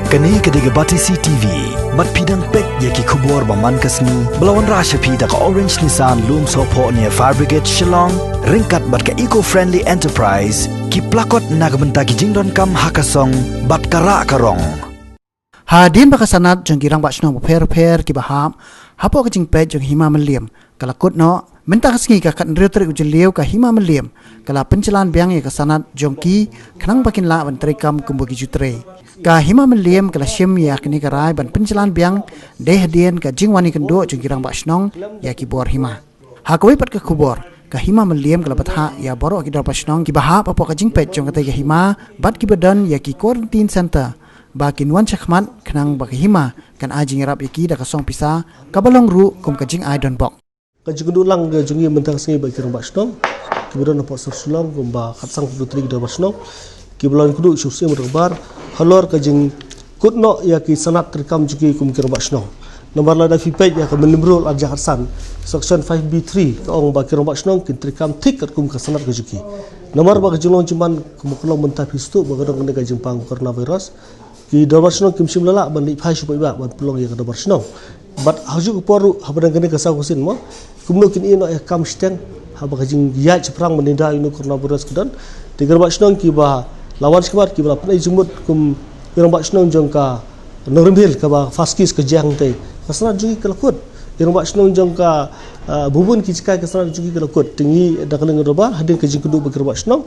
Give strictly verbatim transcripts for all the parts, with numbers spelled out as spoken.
Kane ka dei ka Batesi T V. Bad phi dang peit ïa ki khubor ba man ka sngi ba la wanrah sha phi da ka Orange Nissan Lumsohphoh near Fire Brigade Shillong, ryngkat bad ka Eco Friendly Enterprise, ki plakot na ka bynta ki jingdonkam ha ka song bad ka rah ka rong. Hadien ba ka sanad jong ki rangbah shnong bapher bapher kiba hap hapoh ka jingpeit jong Hima Mylliem ka la kut noh, mynta ka sngi ka khathynriew tarik u Jylliew ka Hima Mylliem ka la pynjlan biang ïa ka sanad jong ki khnang ba kin lah ban treikam kumba ki ju trei. Ka Hima Mylliem ka la shim ïa kane ka rai ban pynjlan biang dei hadien ka jingwan ïakynduh jong ki rangbah shnong ïa ki bor hima. Ha kawei pat ka khubor, ka Hima Mylliem ka la bthah ïa baroh ki dorbar shnong kiba hap hapoh ka jingpeit jong katei ka hima bad kiba don ïa ki quarantine center ba kin wan shakhmat khnang ba ka hima kan ai jingïarap ïa ki da ka song pisa kaba long ruh kum ka jingai donbok. Ka jingkynduh lang ka jong ngi mynta ka sngi bad ki rangbah shnong kiba don hapoh sor Shillong kumba khatsan ki dorbar shnong kiba la ïakynduh sha u Syiem Dorbar halor ka jingkut noh ïa ki sanad treikam jong ki kum ki rangbah shnong. Namar lada phi peit ïa ka Mylliem Rule ar hajar khatsan, section five B three ka ong ba ki rangbah shnong kin treikam thik katkum ka sanad ka jong ki. Namar ba ka jinglong jingman kumba ka long mynta phi sngewthuh ba ka don kane ka jingpang coronavirus, ki dorbar shnong kim shym la lah ban leit phai sha paidbah ban pynlong ïa ka dorbar shnong. Bad ha kajuh ka por ruh haba dang kane ka saw ka sien mo, kumno kin ïeh noh ïa ka kam shiteng haba ka jingïaid shaphrang ban ïada ïa une u coronavirus ka don. Te ki rangbah shnong kiba la wan shakhmat kiba la pynlong jingmut kum ki rangbah shnong jong ka Nongrim Hill kaba FAST Kits ka jia hangtei, ka sanad jong ki ka la kut. Ki rangbah shnong jong ka, ah, bun bun ki jaka ka sanad jong ki ka la kut. Te ngi da ka liang ka dorbar hadien ka jingkynduh bad ki rangbah shnong,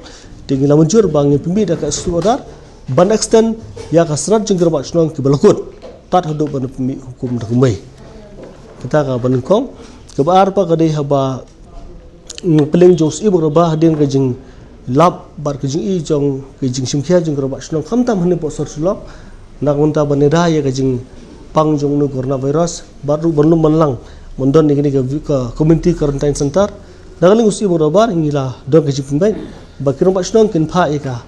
te ngi la mynjur ba ngin pynmih da ka executive order ban extend ïa ka sanad jong ki rangbah shnong kiba la kut tad haduh ban pynmih hukum da ka mei. Kata kaba nyngkong. Kaba ar pat ka dei haba, mm, pdeng jong u Syiem Dorbar hadien ka jinglap bad ka jingïohi jong ka jingshimkhia jong ki rangbah shnong khamtam hangne hapoh sor Shillong na ka bynta ban ïada ïa ka jingpang jong une u coronavirus bad ruh ban lum ban lang ban don ïa kane ka, ka community quarantine center. Na ka liang u Syiem Dorbar ngi la don ka jingpynbeit ba ki rangbah shnong kin phah ïa ka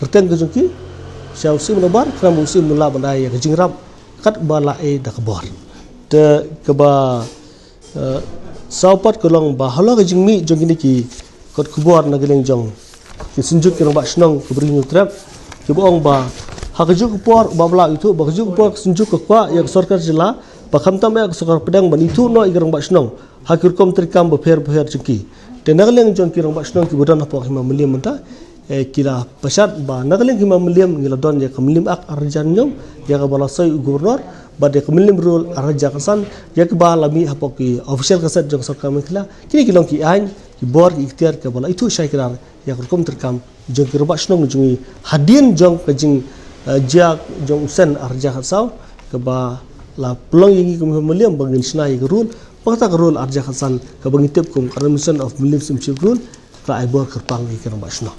kyrteng ka jong ki sha u Syiem Dorbar khnang ba u Syiem un lah ban ai ïa ka jingïarap katba la ai da ka bor. Te kaba, eh, saw pat ka long ba halor ka jingmih jong kine ki kot khubor na ka liang jong ki Synjuk ki Rangbah Shnong ka Bri Hynñiewtrep kiba ong ba ha kajuh ka por ba la ithuh, ba kajuh ka por ka Synjuk ka kwah ïa ka sorkar jylla ba khamtam ïa ka sorkar pdeng ban ithuh noh ïa ki rangbah shnong ha ki rukom treikam bapher bapher jong ki. Te na ka liang jong ki rangbah shnong kiba don hapoh Hima Mylliem mynta, eh, ki la pynshai ba na ka liang Hima Mylliem ngi la don ïa ka Mylliem Act ar hajar hynñiew ïa kaba la soi u Governor bad ïa ka Mylliem Rule ar hajar khatsan ïa kaba la mih hapoh ki Official Gazette jong ka sorkar Meghalaya. Kine ki long ki aiñ, ki bor, ki iktiar kaba la ithuh shai kdar ïa ka rukom treikam jong ki rangbah shnong jong ngi hadien jong ka jing, eh, jia jong u seng ar hajar khatsaw kaba la pynlong ïa ngi kum Hima Mylliem ba ngin shna ïa ka rule, ba kata ka rule ar hajar khatsan kaba ngi tip kum ka Remission of Mylliem Chieftainship Rule ka la ai bor kyrpang ïa ki rangbah shnong.